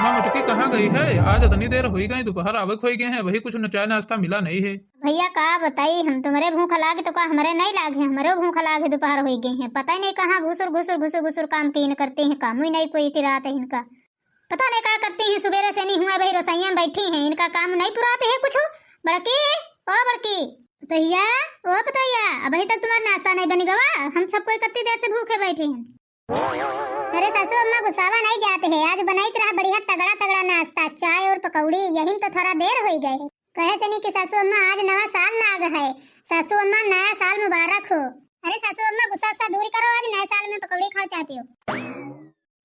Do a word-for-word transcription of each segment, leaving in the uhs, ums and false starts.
माँ मोटकी कहाँ गई है? आज इतनी देर होई गई, दोपहर आवे के होई गए हैं, अबहीं कुछ न चाय नाश्ता मिला नहीं है। भइया का बताई, हम तुम्हरे भूख लागे तो का हमरे नहीं लागे है, हमरे भूख लागे, दोपहर होई गए हैं, पता ही नहीं कहाँ घुसुर घुसुर घुसुर घुसुर काम कीन करती हैं, काम ही नहीं कोई इतनी रात है इनका। पता नहीं का करती हैं, सुबेरे से नहीं हुआ, अबहीं रसोइया में बैठी हैं, इनका काम नहीं पुराते है कुछ। बड़की, ओ बड़की, पतोहिया, ओ पतोहिया, अबहीं तक तुम्हारा नाश्ता नहीं बन गवा, हम सब कोई कत्ती देर से भूखे बैठे हैं। अरे सासू अम्मा गुस्सावा नहीं जाते है, आज बनाइत रहा बढ़िया तगड़ा तगड़ा नाश्ता, चाय और पकौड़ी, यही में तो थोड़ा देर होई गए। कहे से नहीं कि सासू अम्मा आज नवा साल लाग है, सासू अम्मा नया साल मुबारक हो। अरे सासू अम्मा गुस्सा उस्सा दूर करो, आज नए साल में पकौड़ी खाओ चाय पियो।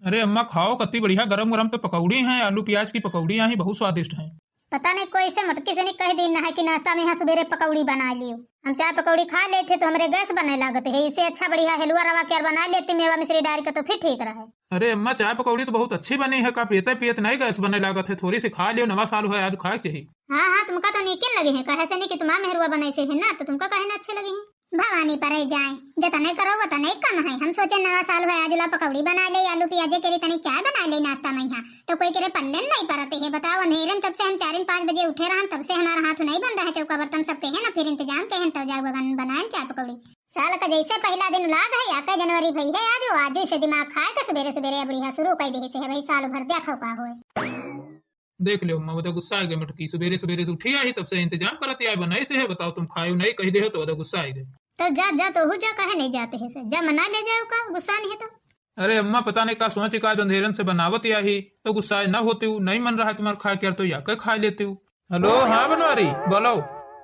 अरे अम्मा खाओ, कत्ती बढ़िया गरम गरम तो पकौड़ी हैं, आलू प्याज की पकौड़ी आई बहुत स्वादिष्ट हैं। पता नहीं कोई से मोटकी से नहीं कह दी ना है कि नाश्ता में यहाँ सुबेरे पकौड़ी बना लियो। हम चाय पकौड़ी खा लेते तो हमरे गैस बने लागत है, इससे अच्छा बढ़िया हलवा रवा के यार बना लेती मेवा मिश्री डाल के तो फिर ठीक रहे। अरे अम्मा, चाय पकौड़ी तो बहुत अच्छी बनी है, का पीते पीते नहीं गैस बने लागत है, थोड़ी सी खा लियो, नवा साल है आज खाए के चाहिए। हाँ हाँ, तुमका तो नीकिन लगे हैं, कहे से नहीं कि तुम्हारा मेहरुआ बनाई से है ना, तो तुमका कहे ना अच्छे लगे हैं। भवानी परे जाए, जतने करो वतने कम है। हम सोचे नवा साल है, आज ला पकौड़ी बना ले, आलू प्याजे के लिए तनी चाय बना ले नाश्ता में यहाँ, तो कोई करे पल्ले नहीं परते है। बताओ, अंधेरे में तब से हम चार पाँच बजे उठे रहन, तब से हमारा हाथ नहीं बंदा है, चौका बर्तन सब के है ना, फिर इंतजाम के है, तब जाओ बगन बनाए चाय पकौड़ी। साल का जैसे पहला दिन लाग है, या के जनवरी भई है आज, आज से दिमाग खाए के सुबेरे सुबेरे अब बढ़िया शुरू कर दे से है भाई, साल भर देखो का होए। देख ले अम्मा, वो तो गुस्सा आ गए मोटकी, सुबेरे सुबेरे से उठी आई, तब से इंतजाम करत आई बनाई से है, बताओ तुम खाए नहीं कह दे हो तो वो तो गुस्सा आ गए। तो जा, जा, तोहू जा, काहे नहीं जाते है से? जा, मना ले जाओ का, गुस्सा नहीं है तो। अरे अम्मा, पता नहीं का सोच का, आज अंधेरन से बनावत आई, तो गुस्सा न होती हूँ, नहीं मन रहा तुम्हारा खाए के, तो या के खा लेती हूँ। हेलो, हाँ बनवारी, बोलो।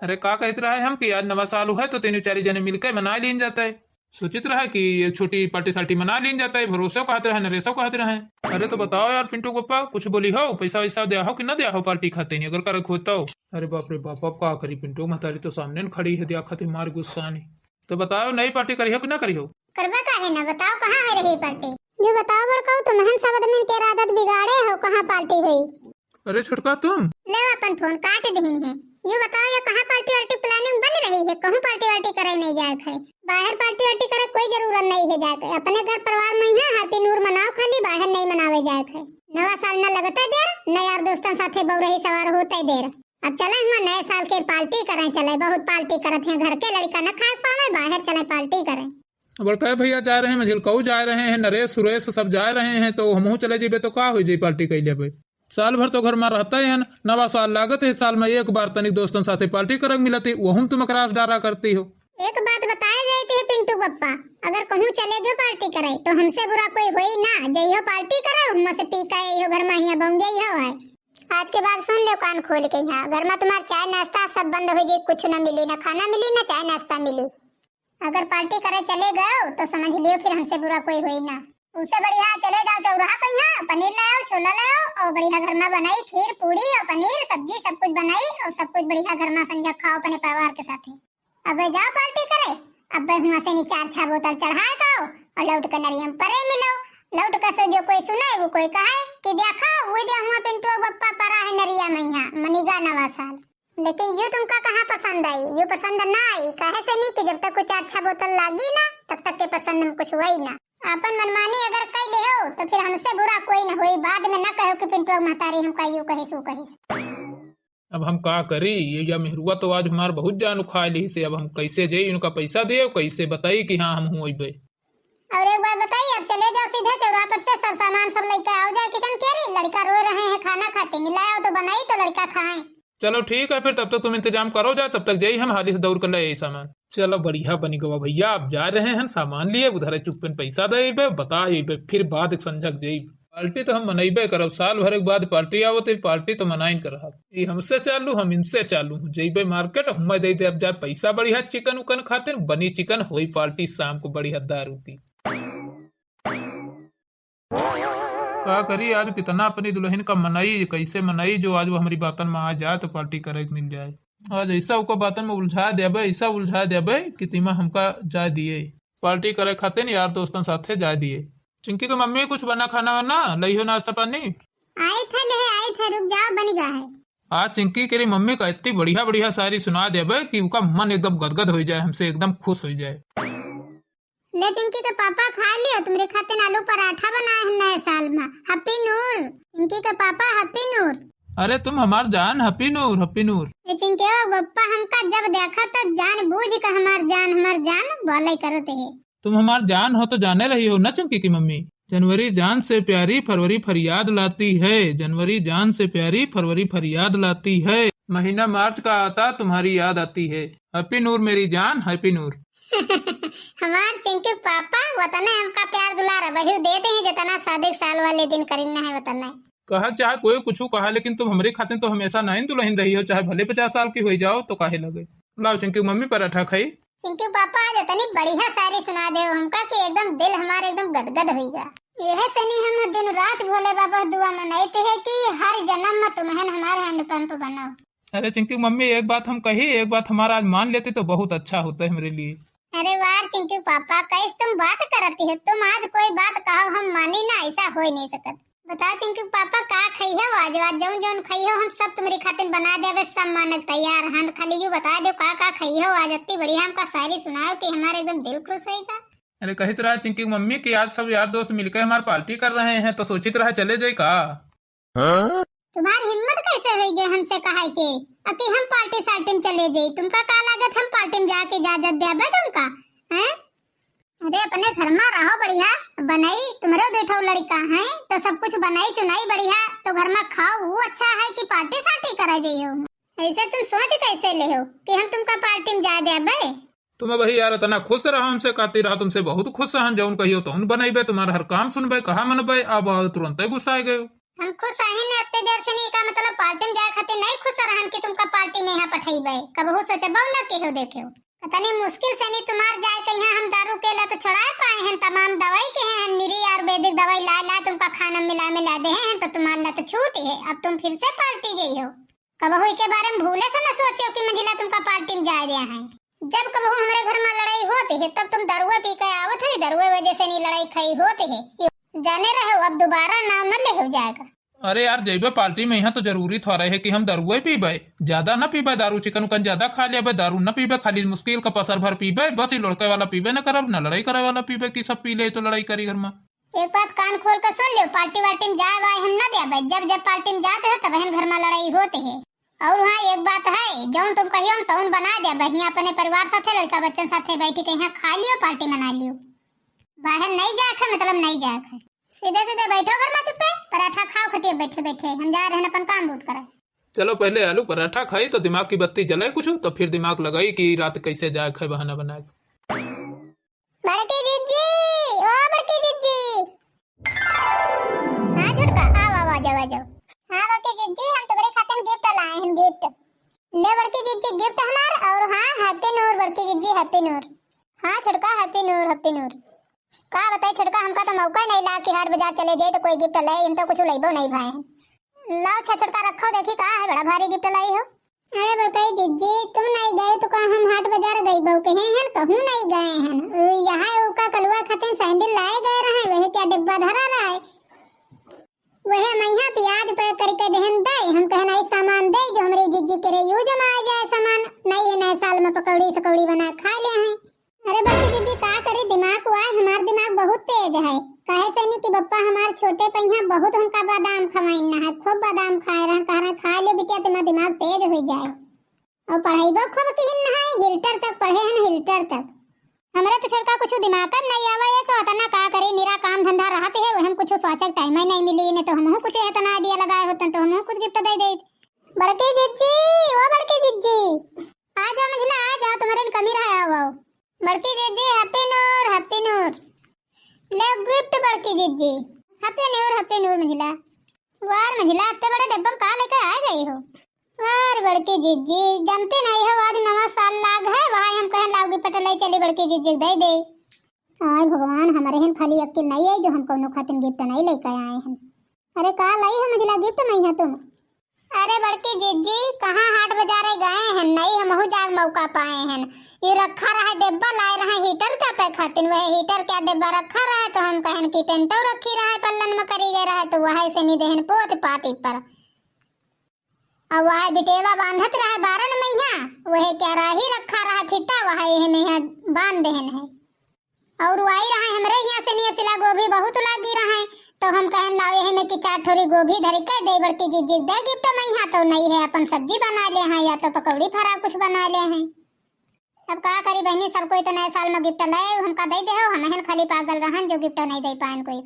अरे का कहत रहा है हम कि आज नवा साल है, तो तीनों चारी जने मिलके मना लीन जाता है। सोचित रहा कि एक छोटी पार्टी सार्टी मना लीन जाता है, भरोसो कहत रहे, नरेशो कहत रहे। अरे तो बताओ यार पिंटू के पप्पा, कुछ बोली हो, पैसा वैसा दिया हो कि ना दिया हो पार्टी खाते नहीं, अगर करे होता हो। अरे बाप रे बाप, अब का करी, पिंटू महतारी तो सामने न खड़ी है, दिया खातिर मार गुस्सा नहीं। तो बताओ, नई पार्टी करी हो कि ना करी हो? करबा काहे ना, बताओ कहाँ है रही पार्टी? जो बताओ बड़काऊ, तुमहन सब आदमी के आदत बिगाड़े हो, कहाँ पार्टी हुई? अरे छोटका तुम। ले अपन फोन काट दीन है। यू बताओ, ये कहाँ पार्टी वार्टी प्लानिंग बन रही है? कहूँ पार्टी वार्टी करे नहीं जाए है। बाहर पार्टी वार्टी करे कोई जरूरत नहीं है जाए के। अपने घर परिवार में ही हैप्पी नूर मनाओ खाली, बाहर नहीं मनावे जाए है। नवा साल न लगते देर, न यार दोस्तन साथे बौरही सवार होते देर। अब चले हम नए साल के पार्टी करें, चले बहुत पार्टी करत हैं। घर के लड़का न खाए पावे, बाहर चले पार्टी करें। बड़का भैया जा रहे हैं, मझिलकऊ जा रहे हैं, नरेश सुरेश सब जा रहे हैं, तो हमहू चले जेबे तो का हो जाई पार्टी कैले भाई। साल भर तो घर में रहता है, नवा साल लागत है, साल में एक बार तनिक दोस्तन साथे पार्टी करक मिलती, वहुम तुम अकरास डारा करती हो। एक बात बताए जाए थे पिंटू पप्पा, अगर कहूँ चले गए पार्टी करे तो हमसे बुरा कोई होई ना, जइहो पार्टी करे, हम से पी के अइहो घर में हियाँ बम गई हो है। आज के बाद सुन लो कान खोल के, यहाँ घर में तुम्हार चाय नाश्ता सब बंद हो जाए, कुछ न मिली, न खाना मिली, न चाय नाश्ता मिली। अगर पार्टी करे चले गए तो समझ लियो फिर हमसे बुरा कोई होई ना। उससे बढ़िया चले जाओ चौराहा पे, यहाँ पनीर ले आओ, छोला ले आओ और बढ़िया घर में बनाई खीर पूड़ी और पनीर सब्जी सब कुछ बनाई और सब कुछ बढ़िया घर में संझा खाओ अपने परिवार के साथे। अब जाओ पार्टी करे, अब हुआ से नी चार छह बोतल चढ़ाए खाओ और लौट के नरियम परे मिलो। लौट के सो जो कोई सुने वो कोई कहे कि देखा वो दे हुआ पिंटू बप्पा परा है नरिया में यहाँ मनीगा नवा साल। लेकिन यू तुमका कहाँ पसंद आई? यू पसंद ना आई, काहे से नी कि जब तक कुछ अच्छा बोतल लागी ना, तब तक के पसंद में कुछ हुई ना। आपन मनमानी अगर कई ले हो, तो फिर हमसे बुरा कोई न होई। बाद में ना कहो कि पिंटुआ महतारी हमका यू कहिस, ऊ कहिस। अब हम का करी, ये या मेहरुआ तो आज हमार बहुत जान उखाए ली से। अब हम कैसे जाई, उनका पैसा दे, कैसे बताई कि हाँ हम हुई बे। और एक बात बताई, अब चले जाओ सीधे चौराहा पर से सब सामान सब लेके आओ जाए किचन केरी। लड़का रो रहे हैं खाना खाते, नहीं लाओ तो बनाई तो लड़का खाएं। चलो ठीक है फिर, तब तक तुम इंतजाम करो जा, तब तक जाई हम हाली से दौड़ कर ले आई सामान। चलो बढ़िया बनी गवा भैया, आप जा रहे हैं सामान लिए, उधर चुप्पन पैसा दे बे, बता बे, फिर बाद संझक जाई। पार्टी तो हम मनइबे करब, साल भर के बाद पार्टी आवत है, पार्टी तो मनाइन करब। ये हमसे चालू, हम इनसे चालू हूँ। जइबे मार्केट, हम दे दे अब जा पैसा बढ़िया चिकन उकन खातिर, बनी चिकन होई पार्टी शाम को बढ़िया दारू पी। का करी, आज कितना अपनी दुल्हन का मनाई, कैसे मनाई, जो आज वो हमारी बातन में आ जाए तो पार्टी करे के मिल जाए। आज ऐसा ओकर बातन में उलझा देबे, ऐसा उलझा देबे कि तिमा हमका जाए दिए। पार्टी करे खातिर यार दोस्तन साथे जाए दिए। चिंकी के मम्मी कुछ बना खाना वाना, लइहो नाश्ता पानी। आई थे ले, आई थे, रुक जाओ, बन गया है। आज चिंकी के रे मम्मी का इतनी बढ़िया बढ़िया शायरी सुना देबे कि उका मन एकदम गदगद हो जाए, हमसे एकदम खुश हो जाए। ले चिंकी के पापा, खाइ लियो, तुमरे खातिर आलू पराठा बनाए हैं नए साल मा। Happy Noor। चिंकी के पापा, Happy Noor। अरे तुम हमार जान, Happy Noor, Happy Noor। ले चिंकी के बप्पा, हमका जब देखा तो जान बूझ के हमार जान, हमार जान बोले करत है। तुम हमार जान हो तो जाने रही हो ना चिंकी की मम्मी। जनवरी जान से प्यारी, फरवरी फरियाद लाती है। जनवरी जान से प्यारी, फरवरी फरियाद लाती है। महीना मार्च का आता, तुम्हारी याद आती है। Happy Noor मेरी जान, Happy Noor। हमार चिंकी पापा वतने हमका प्यार दुलार अबहियो देते हैं, जितना शादी के साल वाले दिन करीना है वतने। कहा चाहे कोई कुछ कहा, लेकिन तुम हमरे खातिर तो हमेशा नाइन दुल्हन रही हो, चाहे भले पचास साल की हो जाओ तो काहे लगे। लाओ चिंकी मम्मी पराठा खाई। चिंकी पापा आज इतनी बढ़िया शायरी सुना दे हो हमका कि एकदम दिल हमार एकदम गदगद होइगा। यह सनी हम दिन रात भोले बाबा से दुआ मनाते हैं कि हर जन्म में तुमहन हमार हैंडपंप बनाओ। अरे चिंकी मम्मी, एक बात हम कही, एक बात हमारा आज मान लेते तो बहुत अच्छा होता है हमरे लिए। अरे वाह चिंकी पापा, कैसे तुम बात करती हो? तुम आज कोई बात कहो हम मानी ना, ऐसा हो ही नहीं सकत। बताओ चिंकी पापा, का खइहो आज? आज जौन जौन खइहो हम सब तुम्हरी खातिर बना देबे, सब मानक तैयार हन। खाली यू बता दो का का खइहो आज, इतनी बढ़िया हमका शायरी सुनाओ कि हमारे एकदम दिल खुश होइगा। अरे कहित रहा चिंकी मम्मी कि आज सब यार दोस्त मिलके हमार पार्टी कर रहे हैं, तो सोचित रहा चले जाए का? हाँ? तुम्हार हिम्मत कैसे होइगे हमसे कहे के? अति हम पार्टी सार्टी में चले जाई, तुमका का लागत हम पार्टी में जाके इजाजत देबे तुमका? हैं? अरे अपने घर में रहो बढ़िया, बनाई तुम्हरे दो ठो लड़का हैं तो सब कुछ बनाई चुनाई बढ़िया, तो घर में खाओ वो अच्छा है कि पार्टी सार्टी करे जाइयो? ऐसे तुम सोच कैसे ले हो कि हम तुमका पार्टी में जाए देबे? तुम भाई यार इतना खुश रहा हमसे, कहती रहा तुमसे बहुत खुश हन, जौन कहियो तौन बनैबे, तुम्हारा हर काम सुनबे, कहा मनबे, अब तुरंते गुस्साए गयो। हम खुश आहिन इतने देर से नहीं का मतलब पार्टी में जाए खातिर नहीं खुश रहन कि तुमका पार्टी में यहाँ पठैबे, कबहू सोचबो न केहो देखेहो। इतनी मुश्किल से नहीं तुम्हार जाए के यहाँ हम दारू के लत छुड़ाए पाए हैं, तमाम दवाई के हैं, निरी आयुर्वेदिक दवाई लाए लाए तुमका खाना मिला मिला दे हैं तो तुम्हार लत छूटी है, अब तुम फिर से पार्टी जाइयो। कबहू के बारे में भूले से न सोचो कि मंझिला तुमका पार्टी में जाए दिया है। जब कबहू हमरे घर में लड़ाई होती है तब तुम दरुए पी के आवत है, दरुए वजह से नहीं लड़ाई खाई होती है। जाने रहो अब दोबारा नाम न लेहो जाएगा। अरे यार, जइबे पार्टी में, यहाँ तो जरूरी थोड़े है कि हम दारुए पीबे, ज्यादा न पीबे, दारू चिकन उकन ज्यादा खा लेबे, दारू न पीबे, खाली मुश्किल का पसर भर पीबे, बस ये लड़के वाला पीबे न करब, न लड़ाई करे वाला पीबे कि सब पी ले तो लड़ाई करी घर में। एक बात कान खोल के सुन लियो, पार्टी वार्टी में जाए वाए हम न देबे, जब जब पार्टी में जाते हो तब घर में लड़ाई होती है। और हाँ एक बात है, जौन तुम कहियो हम तौन बना देबे, यहाँ अपने परिवार साथे लड़का बच्चन साथे बैठ के यहाँ खा लियो, पार्टी मना लियो, बाहर नहीं जाए है, मतलब नहीं जाए है। सीधे सीधे बैठो घर में चुप्पे, पराठा खाओ खटिया बैठे बैठे, हम जा रहे हैं अपन काम बूत करे। चलो पहले आलू पराठा खाई तो दिमाग की बत्ती जले कुछ, तो फिर दिमाग लगाई कि रात कैसे जाए है बहाना बनाए। बड़की जिज्जी, ओ बड़की जिज्जी। हाँ छोटका, आओ आओ, आ जाओ आ जाओ। हाँ बड़की जिज्जी, हम तुम्हारे खातिर गिफ्ट लाए हैं, गिफ्ट। ले बड़की जिज्जी गिफ्ट हमार, और हाँ Happy Noor बड़की जिज्जी, Happy Noor। हाँ छोटका Happy Noor, Happy Noor। का बताई छोटका, हमका तो मौका ही नहीं ला कि हाट बाजार चले जाए तो कोई गिफ्ट ले, हम तो कुछ लइबो नहीं भाई हैं। लाओ छा छोटका रखो, देखी का है बड़ा भारी गिफ्ट लाई हो। अरे बड़कई जिज्जी, तुम नहीं गए तो का हम हाट बाजार गई बहू कहे हैं, कहूँ नहीं गए हैं। यहाँ ओका कलुआ खातिर सैंडल लाए गए रहे, वह क्या डिब्बा धरा रहा है। वह मैया प्याज पैक करके देहन दे, हम कहन आई सामान दे जो हमरे जिज्जी के रे यूज में आ जाए सामान। नहीं है नए साल में पकौड़ी सकौड़ी बना खा ले हैं। अरे बड़की जिज्जी का करी, दिमाग हुआ है, हमार दिमाग बहुत तेज है। काहे से नहीं कि बप्पा हमार छोटे पहिया बहुत हमका बादाम खवाइन ना है, खूब बादाम खाए रहन, कह रहे खा ले बिटिया तुम्हारा दिमाग तेज हो जाए। और पढ़ाई बो खूब किहिन ना है, हिल्टर तक पढ़े हैं, हिल्टर तक। हमरे तो छोटका कुछ दिमाग कर नहीं आवे है, तो अतना का करी, निरा काम धंधा रहत है, वह हम कुछ सोचे टाइम ही नहीं मिली, नहीं तो हमहू कुछ इतना आइडिया लगाए होतन तो हमहू कुछ गिफ्ट दे दे। बड़की जिज्जी, ओ बड़की जिज्जी, आ जाओ मंझला, आ जाओ, तुम्हारे कमी रहा, आओ आओ। बड़की जिज्जी Happy Noor, Happy Noor। ले गिफ्ट बड़की जिज्जी। Happy Noor, Happy Noor मंझला। वार मंझला, इतने बड़े डब्बा में का लेके आ गई हो? वार बड़की जिज्जी, जानते नहीं हो आज नवा साल लाग है, वहाँ हम कहें लाओगी पटलाई चली बड़की जिज्जी दे दे। आय भगवान, हमारे हन खाली अक्ल नहीं है जो हम कौनो खातिर गिफ्ट नहीं लेके आए हैं। अरे का लाई हो मंझला गिफ्ट में है तुम? अरे बड़की जिज्जी, कहाँ हाट बाजारे गए हैं, नहीं हमहू जाग मौका पाए हैं। ये रखा रहा डिब्बा, लाए रहे हीटर तापे खातिर, वह हीटर क्या डिब्बा रखा रहा तो हम कहन कि पेंटो रखी रहा पल्लन में करी गए रहा तो वह से नहीं देहन पोत पाती पर। और वह बिटेवा बांधत रहा बारन में यहाँ, वह क्या राही रखा रहा फीता, वह यह में यहाँ बांध देहन है। और वो आई रहा है हमरे हियाँ से नियर सिला गोभी बहुत लागी रहा है, तो हम कहन लावे हैं मैं कि चार ठोरी गोभी धरी के दे बड़की जिज्जी दे गिफ्ट में यहाँ तो नहीं है, अपन सब्जी बना ले हैं या तो पकौड़ी फरा कुछ बना ले हैं। अब का करी बहनी, सब कोई तो नए साल में गिफ्ट लाए, हमका दे दे हो, हम हन खाली पागल रहन जो गिफ्ट नहीं दे पाएन कोई।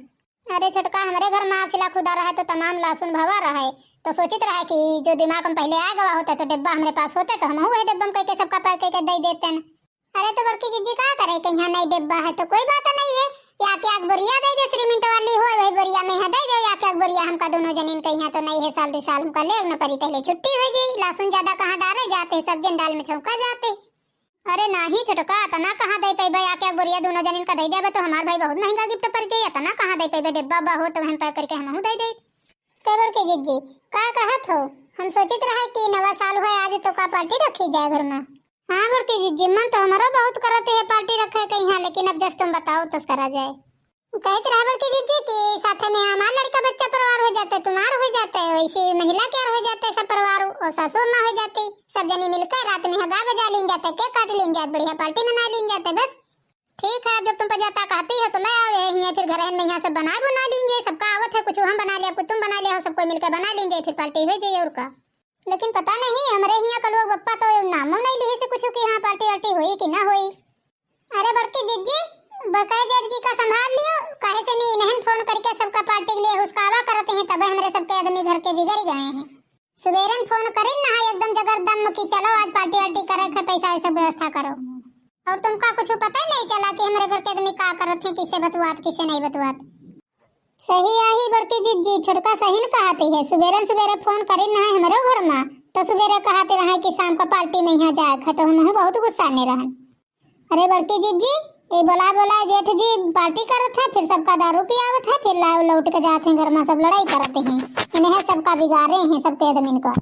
अरे छोटका, हमरे घर में सिला खुदा रहे तो तमाम लहसुन भवा रहे, तो सोचित रहे कि जो दिमाग में पहले आ गवा होता तो डिब्बा हमरे पास होते तो हम वही डिब्बा में कह के सबका पैक करके दे देते। अरे तो बड़की जिज्जी का करे, कहीं नहीं डिब्बा है तो कोई बात नहीं है, या के एक बोरिया दे दे, श्रीमिंट वाली हो वही बोरिया में है दे दे, या के एक बोरिया हमका दोनों जनीन कहीं तो नहीं है, साल दो साल हमका ले न परी, पहले छुट्टी हो जी, लहसुन ज्यादा कहाँ डारे जाते, सब दिन दाल में छौंका जाते। अरे नाही छोटका, अतना कहाँ दे पैबे, या के एक बोरिया दोनों जनीन का दे देबे तो हमार भाई बहुत महंगा गिफ्ट पड़ जाई, अतना कहाँ दे पैबे, डिब्बा उब्बा हो तो हम पैक करके हमहू दे दे। के बड़की जिज्जी, का कहत हो? हम सोचित रहे कि नवा साल है आज तो का पार्टी रखी जाए घर में। हाँ बड़की जिज्जी, मन तो हमारो बहुत करत है पार्टी रखे के यहाँ, लेकिन अब जस तुम बताओ तस करा जाए। कहत रहे बड़की जिज्जी कि साथ में हमार लड़का बच्चा परिवार हो जाते, तुम्हार हो जाते, वैसे महिला के हो जाते सब परिवार, और सासू अम्मा हो जाती, सब जनी मिलकर रात में हगा बजा लीन जाते, केक काट लीन जाते, बढ़िया पार्टी मना लीन जाते। बस ठीक है, अब जब तुम पजाता कहती है तो ले आओ यही है, फिर घर में यहाँ सब बनाए बना लेंगे, सबका आवत है, कुछ हम बना ले, कुछ तुम बना ले हो, सब कोई मिलकर बना लेंगे, फिर पार्टी हो जाए और का। लेकिन पता नहीं हमरे हियाँ कलुआ बप्पा तो नामो नहीं लिही से कुछ कि हाँ पार्टी वार्टी होई कि ना होई। अरे बड़की जिज्जी, बड़का जेठ जी का संभाल लियो, काहे से नहीं इन्हन फोन करके सबका पार्टी के लिए हुसकावा करते हैं, तबे हमरे सबके आदमी घर के बिगड़ गए हैं। सुबेरन फोन करिन ना एकदम जगरदम कि चलो आज पार्टी वार्टी करे के पैसा वैसा व्यवस्था करो। और तुमका कुछ पता ही नहीं चला कि हमरे घर के आदमी का करत हैं, किससे बतुआत, किससे नहीं बतुआत। सही आही बड़की जिज्जी, छोटका सही न कहती है। सुबेरन सुबेरे फोन करिन ना हमरे घर में, तो सुबेरे कहते रहे कि शाम का पार्टी में यहाँ जाए है, तो हमहू बहुत गुस्सा में रहन। अरे बड़की जिज्जी, ये बोला बोला जेठ जी पार्टी करत है, फिर सबका दारू पियावत है, फिर ला-, लौट के जात हैं घर में, सब लड़ाई करते हैं, इन्हें सबका बिगाड़े हैं, सबके आदमीन का।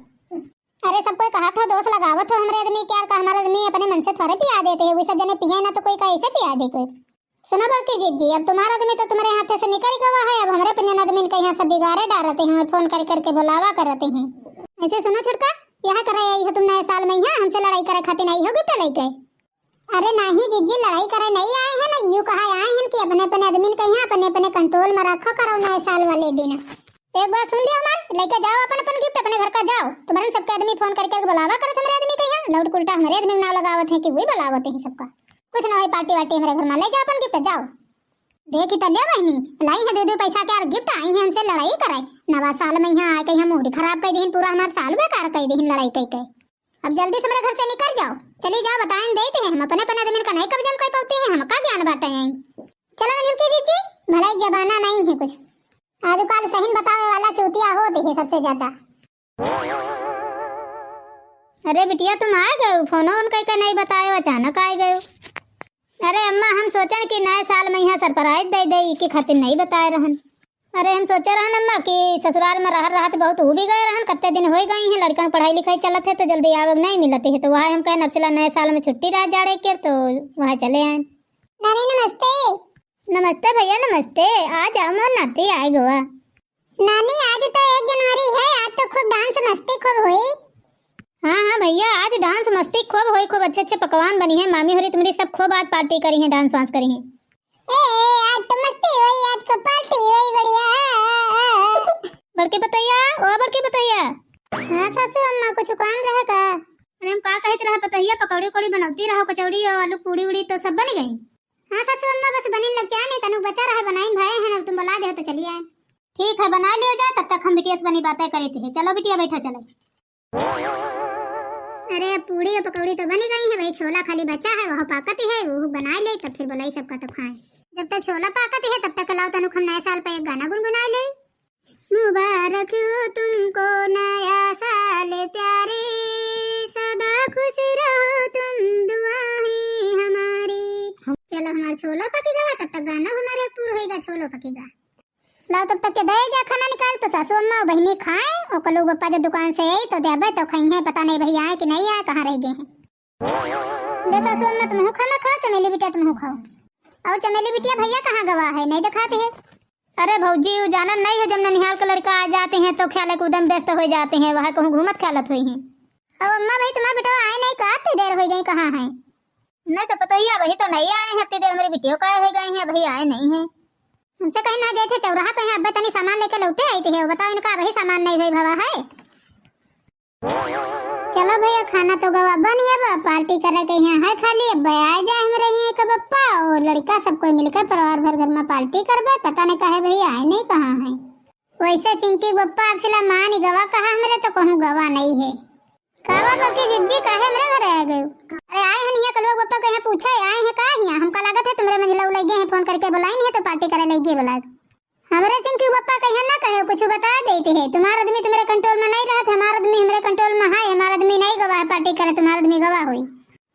अरे सब कोई कहत हो, दोष लगावत हो हमरे आदमी के यार, का हमारे आदमी अपने मन से थोड़े पिया देते हैं, वे सब जने पिए ना तो कोई कैसे पिया दे कोई। सुनो बड़की जिज्जी, अब तुम्हारा आदमी तो तुम्हारे हाथे से निकल गवा है, अब हमरे पिंजन आदमी के यहाँ सब बिगाड़े डारते हैं, फोन कर करके बुलावा करते हैं। ऐसे सुनो छोटका, यहाँ करे आई हो तुम नए साल में, यहाँ हमसे लड़ाई करे खातिर आई हो गिफ्ट लेके? अरे नहीं जिज्जी, लड़ाई करे नहीं आए हैं ना, यूं कहा आए हैं कि अपने अपने आदमी के यहाँ अपने अपने कंट्रोल में रखा करो नए साल वाले दिन। एक बात सुन लियो हमार, लेके जाओ अपन अपन गिफ्ट अपने घर का, जाओ। तुम्हारे सबके आदमी फोन कर करके बुलावा करत हमरे आदमी के यहाँ, लौट उल्टा हमरे आदमी के नाम लगावत हैं कि वही बुलावत हैं सबका। कुछ ना होई पार्टी वार्टी हमरे घर में, ले जाओ अपन गिफ्ट, जाओ। देखी तो लियो बहनी, लाई है दे दो पैसा के यार गिफ्ट, आई है हमसे लड़ाई करे। नवा साल में यहाँ आके यहाँ मूड खराब कर दीहिन, पूरा हमार साल बेकार कर दीहिन लड़ाई कई के। अब जल्दी से मेरे घर से निकल जाओ, चली जाओ, बताएं देते हैं हम अपने अपने आदमी का नहीं कब्जा में कर पाते हैं, हम का ज्ञान बाटे आई। चलो मंजुल की जीजी, भलाई जमाना नहीं है कुछ, आजकल सही बतावे वाला चूतिया होते हैं सबसे ज्यादा। अरे बिटिया तुम आ गए, फोन ऑन कई के नहीं बताए, अचानक आ गए। अरे अम्मा हम सोचन कि नए साल में यहाँ सरप्राइज दे दे, इके खातिर नहीं बताए रहन। अरे हम सोचे रहन अम्मा कि ससुराल में रहत रहत बहुत हो भी गए रहन, कत्ते दिन हो गई हैं, लड़कन पढ़ाई लिखाई चलत है तो जल्दी आवक नहीं मिलत है, तो वह हम कहे नफसिला नए साल में छुट्टी रह जाड़े के तो वह चले आए। नानी नमस्ते। नमस्ते भैया नमस्ते, आ जाओ मोर नाती आए गवा। नानी आज तो एक जनवरी है, आज तो खूब डांस मस्ती खूब हुई। हाँ हाँ भैया, आज डांस मस्ती खूब होई, खूब अच्छे अच्छे पकवान बनी है। मामी होरी तुम्हारी सब खूब आज पार्टी करी है, डांस वांस करी है। ए, आज तो मस्ती होई, आज तो पार्टी होई बढ़िया। बड़की पतोहिया, ओ बड़की पतोहिया। हाँ सासू अम्मा, कुछ काम रहे का? अरे हम का कहत रहा पतोहिया, पकौड़ी उकौड़ी बनौती रहो, कचौड़ी और आलू पूड़ी उड़ी तो सब बन गई। हाँ सासू अम्मा, बस बनिन लग जाए, नहीं तनु बचा रहे बनाइन भए हैं, अब तुम बुला दे तो चलिए आए। ठीक है, बना लियो जाए, तब तक हम बिटिया से बनी बातें करी थी। चलो बिटिया बैठो, चलो। अरे अब पूड़ी और पकौड़ी तो बनी गई है, वही छोला खाली बचा है, वह पाकत ही है, वो बनाए ले तब फिर बुलाई सबका तो खाए। जब तक छोला पाकत ही है तब तक लाओ तनुक हम नए साल पे एक गाना गुनगुनाए ले। मुबारक हो तुमको नया साल प्यारे, सदा खुश रहो तुम दुआ है हमारी। चलो हमार छोला पकी गवा, तब तक गाना हमारे पूरा होएगा, छोलो पकीगा। लाओ तब तक के दे जा खाना निकाल तो सासू अम्मा और बहिनी खाए, और कलू बप्पा जब दुकान से आई तो देबे तो खाई है, पता नहीं भैया आए कि नहीं आए, कहाँ रह गए हैं। ले सासू अम्मा तुमहू खाना खाओ, चमेली बिटिया तुमहू खाओ। और चमेली बिटिया भैया कहाँ गवा है, नहीं दिखाते हैं। अरे भौजी वो जानन नहीं है, जब ननिहाल के लड़का आ जाते हैं तो ख्याले कूदम व्यस्त हो जाते हैं, वह कहूँ घूमत ख्यालत हुई हैं। और अम्मा भाई तुम्हारा बेटा आए नहीं का, इतनी देर हो गई, कहाँ है? नहीं तो पतोहिया अबही तो नहीं आए हैं, इतनी देर मेरी बिटियो का हो गए हैं, अबही आए नहीं हैं। हमसे कहीं ना जाए थे चौराहा पे हैं, अब्बे तनी सामान लेके लौटे आई थे, बताओ इनका अबही सामान नहीं हुई भवा है। चलो भैया, खाना तो गवा बन गया बा, पार्टी करे के यहाँ है खाली, अब आ जाए हमरे यहाँ के बप्पा और लड़का, सब कोई मिलकर परिवार भर घर में पार्टी करबे। पता नहीं काहे भैया आए नहीं, कहाँ है। वैसे चिंकी बप्पा अब सिला मान गवा कहा, हमरे तो कहूँ गवा नहीं है। कावा बड़की जिज्जी, काहे हमरे घर आ गए? अरे आए हैं यहाँ कलुआ बप्पा के यहाँ पूछे आए हैं का हिया, हमका लागत है तुमरे मंझला लगे हैं, फोन करके बुलाई नहीं है तो पार्टी करे लगे बुला। हमरे चिंकी बप्पा कहिया ना कहे, कुछ बता देते हैं। तुम्हारा आदमी तुम्हारे कंट्रोल में नहीं रहत, हमारा आदमी हमरे कंट्रोल में है, हमारा आदमी नहीं गवा है पार्टी करे, तुम्हारा आदमी गवा होई।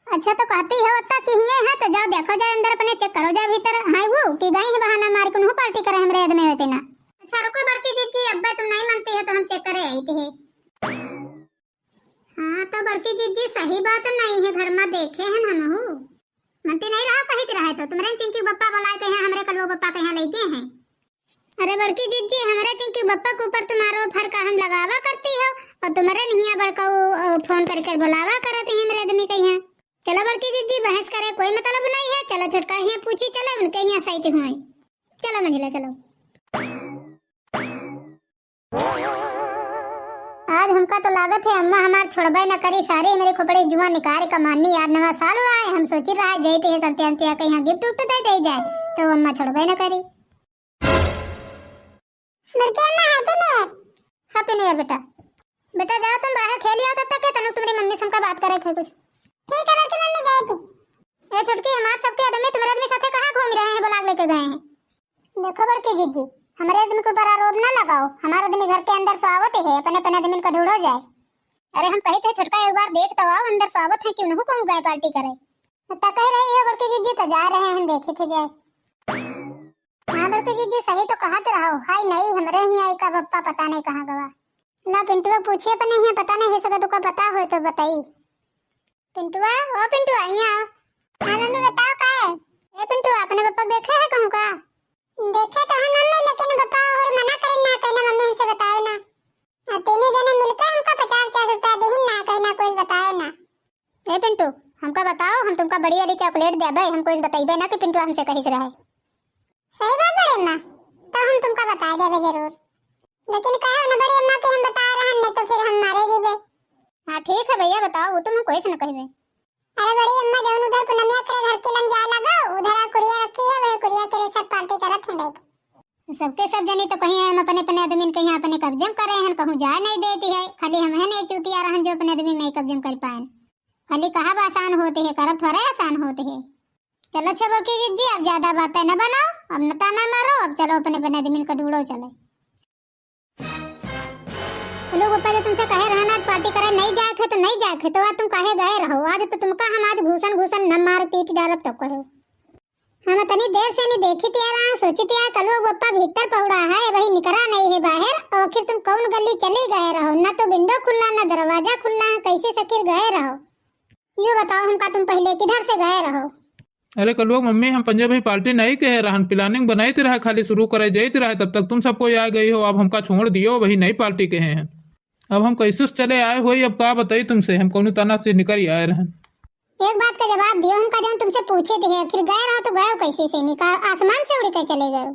अच्छा तो कहती हो अत्ता कि हिये है तो जाओ देखो जाए अंदर अपने चेक करो जाए भीतर है वो कि गई है बहाना मार के उन्हों पार्टी करे हमरे आदमी होते ना। अच्छा रुको बड़की जिज्जी, अब्बे तुम नहीं मानती हो तो हम चेक करे आई थे। हाँ, तो बड़की जिज्जी सही बात नहीं है, घर में देखे हैं हमहू। मनती नहीं रहा, कहित रहे तो तुमरे चिंकी बप्पा बुलाए के हैं, हमरे कलुआ बप्पा के यहाँ लइके हैं। अरे बड़की जिज्जी, हमरे चिंकी बप्पा के ऊपर तुम्हारो फर का हम लगावा करती हो और तुम्हरे निहिया बड़का वो, अ, फोन कर कर बुलावा करत ही हमरे आदमी के यहाँ। चलो बड़की जिज्जी, बहस करे कोई मतलब नहीं है, चलो छोटका हियाँ पूछी, चलो उनके हियाँ सही हुए। चलो मंझला चलो। आज हमका तो लागत है अम्मा हमार छोड़बे न करी, सारी मेरे खोपड़ी जुआ निकाल का मारनी। यार नवा साल हो रहा है, हम सोची रहा है जैते है संत्या अंत्या के यहाँ गिफ्ट उफ्ट दे दे जाए तो अम्मा छोड़बे न करी। बड़की अम्मा, Happy New Year। Happy New Year बेटा। बेटा जाओ तुम बाहर खेल आओ तब तक के, तनुक तुम्हारी मम्मी से हमका बात करे थे कुछ। ठीक है बड़की मम्मी, जाए तू। ए छोटकी, हमार सबके आदमी तुम्हारे आदमी साथे कहाँ घूम रहे हैं, बुलाग लेके गए हैं। देखो बड़की जिज्जी, हमरे आदमी के ऊपर आरोप ना लगाओ। हमार आदमी घर के अंदर सोआवत है, अपने अपने आदमी का ढूंढो जाए। अरे हम कही थे छोटका एक बार देख तो आओ अंदर सोआवत है कि उन्हों कहूँ गए पार्टी करे। तो कह रही है बड़की जिज्जी तो जा रहे हैं, देखे थे जाए। हाँ बड़की जिज्जी सही तो कहत रहो, हाय नहीं हमरे ही आई का बप्पा पता नहीं कहाँ गवा। ला पिंटुआ पूछे अपने ही पता नहीं हो सका तो का पता हो तो बताई। पिंटुआ, ओ पिंटुआ, यहाँ आओ। हाँ मम्मी, बताओ का है? ए पिंटुआ, अपने पप्पा के देखे है कहूँ का? देखे तो है मम्मी, लेकिन पप्पा और मना करे ना, कहना मम्मी हमसे बताओ ना। अब तीनों जने मिलकर हमका पचास पचास रुपया देही ना, कहना कुछ बताओ ना। ए पिंटू, हमका बताओ, हम तुमका बड़ी वाली चॉकलेट देबे, हम कुछ बतइबे ना कि पिंटुआ हमसे कहिस रहे। सही बात बड़ी अम्मा, तो हम तुमका बता देबे जरूर। लेकिन कहो ना बड़ी अम्मा कि हम बता रहन, नहीं तो फिर हम मारे जीबे। हाँ ठीक है भैया, बताओ, वो तुम कोई से न कहबे। अरे बड़ी अम्मा, जौन उधर पूनमिया के घर के लंग जाए लगा, उधर आ कुड़िया रखी है, वही कुड़िया के साथ पार्टी करत हैं बैठ। सबके सब जनी तो कहीं हम अपने अपने आदमी कहीं अपने कब्जे में करे हैं, कहूँ जाए नहीं देती है, खाली हम है नहीं चूतिया रहन जो अपने आदमी नहीं कब्जे में कर पाए। खाली कहा आसान होती है, करत थोड़े आसान होती है। चलो अच्छा बड़की जिज्जी, अब ज्यादा बातें न बनाओ, अब न ताना मारो, अब चलो अपने अपने आदमी का ढूंढो चले। लोग ऊपर जो तुमसे कहे रहना आज पार्टी करे नहीं जाए थे तो नहीं जाए थे, तो आज तुम काहे गए रहो? आज तो तुमका हम आज घूसन घूसन न मार पीट डालब तो कहो। हम इतनी देर से नहीं देखी थी यार, सोची थी यार कलुआ बप्पा भीतर पहुड़ा है, वही निकरा नहीं है बाहर, और आखिर तुम कौन गली चली गए रहो? ना तो विंडो खुला ना दरवाजा खुला है, कैसे सखिर गए रहो? यो बताओ हमका, तुम पहिले किधर से गए रहो? अरे कलुआ मम्मी, हम पंजे भाई पार्टी नहीं कहे रहन, planning बनाइत रहा, खाली शुरू करे जाइत रहा, तब तक तुम सब कोई आ गई हो। अब हमका छोड़ दियो, वही नहीं पार्टी कहे हैं। अब हम कैसे से चले आए होई, अब का बताई तुमसे, हम कौनो तना से निकल आए रहन। एक बात का जवाब दियो हमका, जौन तुमसे पूछे थे, आखिर गए रहो तो गए कैसे से, निकाल आसमान से उड़ के चले गए?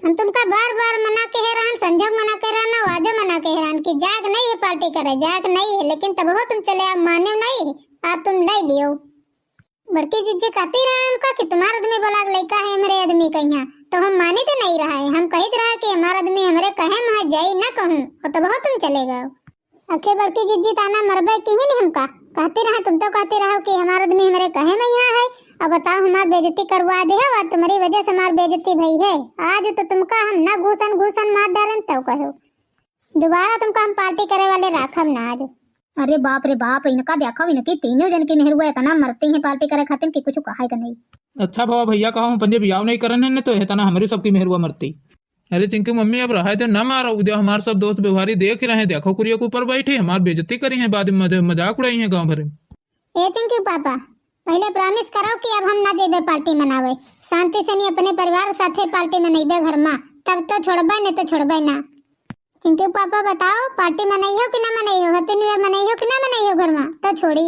हम तुमका बार बार मना कहे रहन, संझक मना कहे रहन, आजो मना कहे रहन कि जाग नहीं है पार्टी करे, जाग नहीं है, लेकिन तब हो तुम चले आओ, माने नहीं, आज तुम लाई लियो। बड़की जिज्जी कहती रहे हमका कि तुम्हार आदमी बोला के लइका है हमरे आदमी कहिया, तो हम मानित नहीं रहा है, हम कहित रहा कि हमार आदमी हमरे कहे में है, जाई ना कहूँ, और तब हो तुम चले गए। आखिर बड़की जिज्जी ताना मरबे की ही नहीं हमका। कहती रहा, तुम तो कहती रहो कि हमार आदमी हमरे कहे में यहाँ है। अब बताओ, हमार बेइज्जती करवा दे हो, आज तुम्हारी वजह से हमार बेइज्जती भई है। आज तो तुमका हम ना घूसन घूसन मार डालन, तब कहो। दोबारा तुमका हम पार्टी करे वाले राखब ना आज। अरे बाप रे बाप, इनका देखो, इनकी तीनों जन की मेहरुआ इतना मरती हैं पार्टी करे खातिर कि कुछ कहा ही का नहीं। अच्छा बाबा भैया, कहो हम पंजे बियाह नहीं करन है, नहीं तो इतना हमारी सबकी मेहरुआ मरती। अरे चिंकी मम्मी, अब रहे दे, न मारो। उद्या हमार सब दोस्त व्यवहारी देख रहे हैं, देखो कुरिया के ऊपर बैठी, हमार बेइज्जती करी हैं, बाद में मजा-, मजाक उड़ाई हैं गाँव भर में। ए चिंकी पापा, पहिले promise करो कि अब हम ना जेबे पार्टी मनावे। शांति से नहीं अपने परिवार के साथे पार्टी मनइबे घर मा, तब तो छोड़बे, नहीं तो छोड़बे ना। चिंकी पापा बताओ, पार्टी मनइहो कि ना मनइहो? Happy New Year मनइहो कि ना मनइहो घर मा? तो छोड़ी।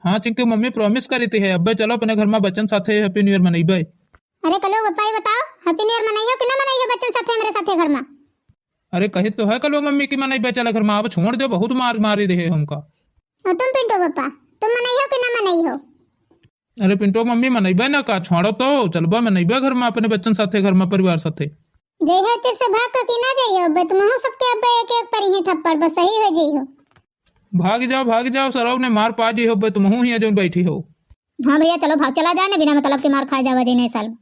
हाँ चिंकी मम्मी, promise करी थी है, अब्बे चलो अपने घर मा बच्चन साथे Happy New Year मनइबे। अरे कलुआ बप्पा, ई बताओ, Happy New Year मनइहो कि ना मनइहो बच्चन साथे, हमरे साथे घर मा? अरे कही तो है कलुआ मम्मी कि मनइबे चला घर मा, अब छोड़ दो, बहुत मार मारी रहे हमका। और तुम पिंटू बप्पा, तुम मनइहो कि ना मनइहो? अरे पिंटू मम्मी, मनइबे ना का, छोड़ो तो, चलबा मनइबे घर मा अपने बच्चन साथे, घर मा परिवार साथे। जइहो तेरे से भाग के कि ना जइहो, अब्बे तुमहू सबके अब्बे एक एक परिहे थप्पड़, बस सही हो जइहो। भाग जाओ, भाग जाओ, सरऊ ने मार पा जइहो, अब्बे तुमहू हियाँ जौन बैठी हो। हाँ भैया, चलो भाग चला जाए ना, बिना मतलब के मार खाए जावा जाए नए साल में।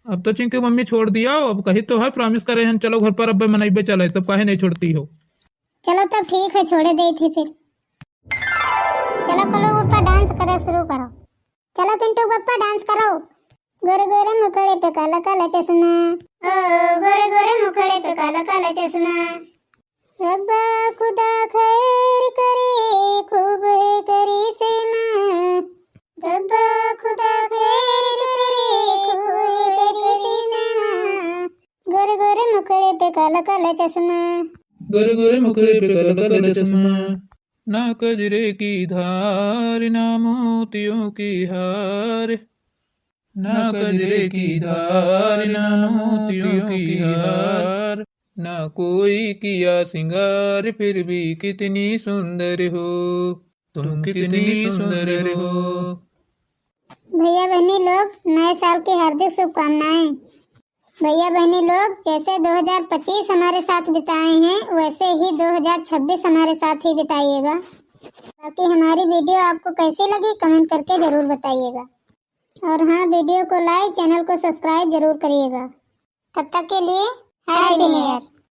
अब तो चिंकी मम्मी छोड़ दिया, अब कही तो है, promise करे हैं, चलो घर पर अब्बे मनइबे चले, तब काहे नहीं छोड़ती हो? चलो तब ठीक है, छोड़े देई थी फिर। चलो कलुआ बप्पा, dance करे शुरू करो। चलो पिंटू बप्पा, dance करो। गोरे गोरे मुखड़े पे काला काला चश्मा, ओ गोरे गोरे मुखड़े पे काला काला चश्मा। रब्बा खुदा खैर करे, खूब है करी से माँ। रब्बा खुदा खैर करे, खूब है करी से माँ। गोरे गोरे मुखड़े पे काला काला चश्मा, गोरे गोरे मुखड़े पे काला काला चश्मा। ना कजरे की धार, ना मोतियों की हार, ना कजरे की धार, ना मोतियों की हार, ना कोई किया सिंगार, फिर भी कितनी सुंदर हो, तुम कितनी सुंदर हो। भैया बहनी लोग, नए साल की हार्दिक शुभकामनाएं। भैया बहनी लोग, जैसे दो हज़ार पच्चीस हमारे साथ बिताए हैं, वैसे ही दो हज़ार छब्बीस हमारे साथ ही बिताइएगा। बाकी हमारी video आपको कैसी लगी, comment करके ज़रूर बताइएगा। और हाँ, video को like, channel को subscribe ज़रूर करिएगा। तब तक के लिए Happy New Year।